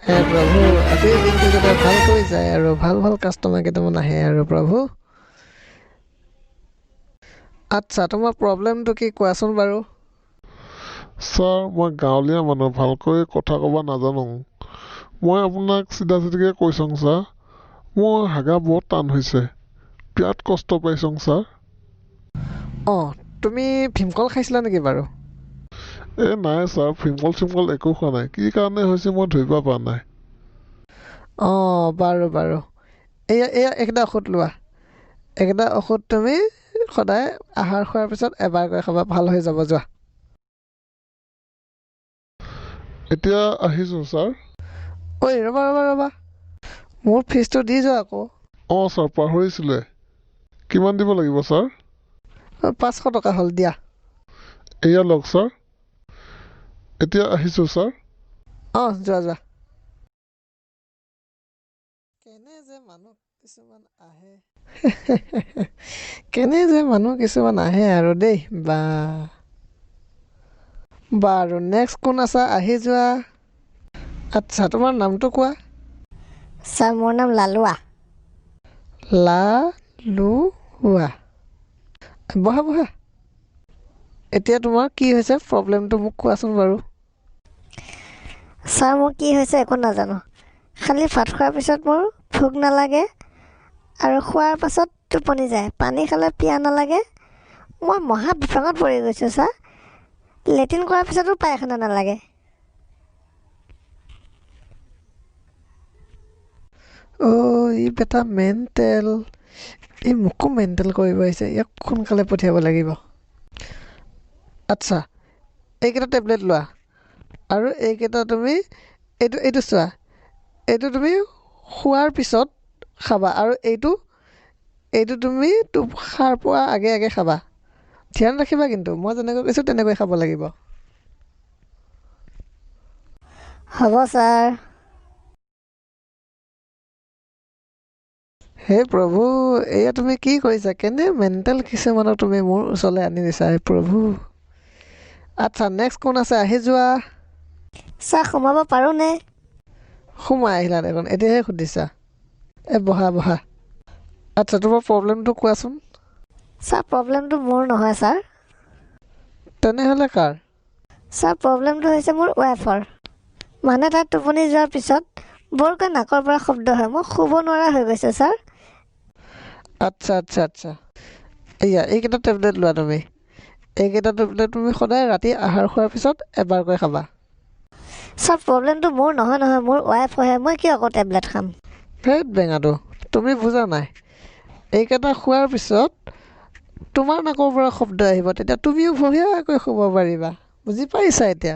হে প্ৰভু, আজিৰ দিনটো যাতে ভালকৈ যায় আৰু ভাল ভাল কাষ্টমাৰ কেইটামান আহে আৰু প্ৰভু। আচ্ছা, তোমাৰ প্ৰব্লেমটো কি কোৱাচোন বাৰু। ছাৰ, মই গাঁৱলীয়া মানুহ, ভালকৈ কথা ক'ব নাজানো। মই আপোনাক চিধা চিধিকৈ কৈছোং ছাৰ, মোৰ হাগা বৰ টান হৈছে, বিৰাট কষ্ট পাইছোং ছাৰ। অঁ, তুমি ভীমকল খাইছিলা নেকি বাৰু? এই নাই ছাৰ, ভীমকল চিমকল একো খোৱা নাই। কি কাৰণে হৈছে মই ধৰিব পৰা নাই। অঁ, বাৰু বাৰু, এয়া এয়া এইকেইটা ঔষধ লোৱা। এইকেইটা ঔষধ তুমি সদায় আহাৰ খোৱাৰ পিছত এবাৰকৈ খাবা, ভাল হৈ যাব। যোৱা। এতিয়া আহিছোঁ ছাৰ। ঐ ৰ'বা ৰ'বা ৰ'বা, মোৰ ফিজটো দি যোৱা আকৌ। অঁ ছাৰ, পাহৰিছিলোঁৱে। কিমান দিব লাগিব ছাৰ? 500 টকা হ'ল দিয়া। এয়া লওক ছাৰ। এতিয়া আহিছোঁ ছাৰ। অঁ, যোৱা যোৱা। কেনে যে মানুহ কিছুমান আহে, কেনে যে মানুহ কিছুমান আহে আৰু দেই বা। বাৰু, নেক্সট কোন আছা, আহি যোৱা। আচ্ছা, তোমাৰ নামটো কোৱা। ছাৰ, মোৰ নাম লালুৱা। লালুৱা, বহা বহা। এতিয়া তোমাৰ কি হৈছে প্ৰব্লেমটো মোক কোৱাচোন বাৰু। ছাৰ, মোৰ কি হৈছে একো নাজানো, খালি ভাত খোৱাৰ পিছত মোৰ ভোক নালাগে আৰু খোৱাৰ পাছত টোপনি যায়, পানী খালে পিয়াহ নালাগে। মই মহা বিপাঙত পৰি গৈছোঁ ছাৰ। লেট্ৰিন কৰাৰ পিছতো পায়খানা নালাগে। অ' ই বেটা মেণ্টেল, ই মোকো মেণ্টেল কৰিব আহিছে, ইয়াক সোনকালে পঠিয়াব লাগিব। আচ্ছা, এইকেইটা টেবলেট লোৱা আৰু এইকেইটা তুমি এইটো এইটো চোৱা, এইটো তুমি শোৱাৰ পিছত খাবা আৰু এইটো এইটো তুমি সাৰ পোৱাৰ আগে আগে খাবা। ধ্যান ৰাখিবা কিন্তু, মই যেনেকৈ কৈছোঁ তেনেকৈ খাব লাগিব। হ'ব ছাৰ। হে প্ৰভু, এয়া তুমি কি কৰিছা? কেনে মেণ্টেল কিছুমানক তুমি মোৰ ওচৰলৈ আনি দিছা হে প্ৰভু। আচ্ছা, নেক্সট কোন আছে, আহি যোৱা। ছাৰ, সোমাব পাৰোঁনে? সোমাই আহিলা দেখোন, এতিয়াহে সুধিছা। এই বহা বহা। আচ্ছা, তোমাৰ প্ৰব্লেমটো কোৱাচোন। ছাৰ, প্ৰব্লেমটো মোৰ নহয় ছাৰ। তেনেহ'লে কাৰ? ছাৰ, প্ৰব্লেমটো হৈছে মোৰ ৱাইফৰ। মানে তাই টোপনি যোৱাৰ পিছত বৰকৈ নাকৰ পৰা শব্দ হয়, মই শুব নোৱাৰা হৈ গৈছে ছাৰ। আচ্ছা আচ্ছা আচ্ছা, এয়া এইকেইটা টেবলেট লোৱা তুমি। এইকেইটা টেবলেট তুমি সদায় ৰাতি আহাৰ খোৱাৰ পিছত এবাৰকৈ খাবা। ছাৰ, প্ৰব্লেমটো মোৰ নহয় নহয়, মোৰ ৱাইফৰহে। মই কিয় আকৌ টেবলেট খাম? ধেত বেঙাটো, তুমি বুজা নাই। এইকেইটা খোৱাৰ পিছত তোমাৰ নাকৰ পৰা শব্দ আহিব, তেতিয়া তুমিও বঢ়িয়াকৈ শুব পাৰিবা। বুজি পাইছা এতিয়া?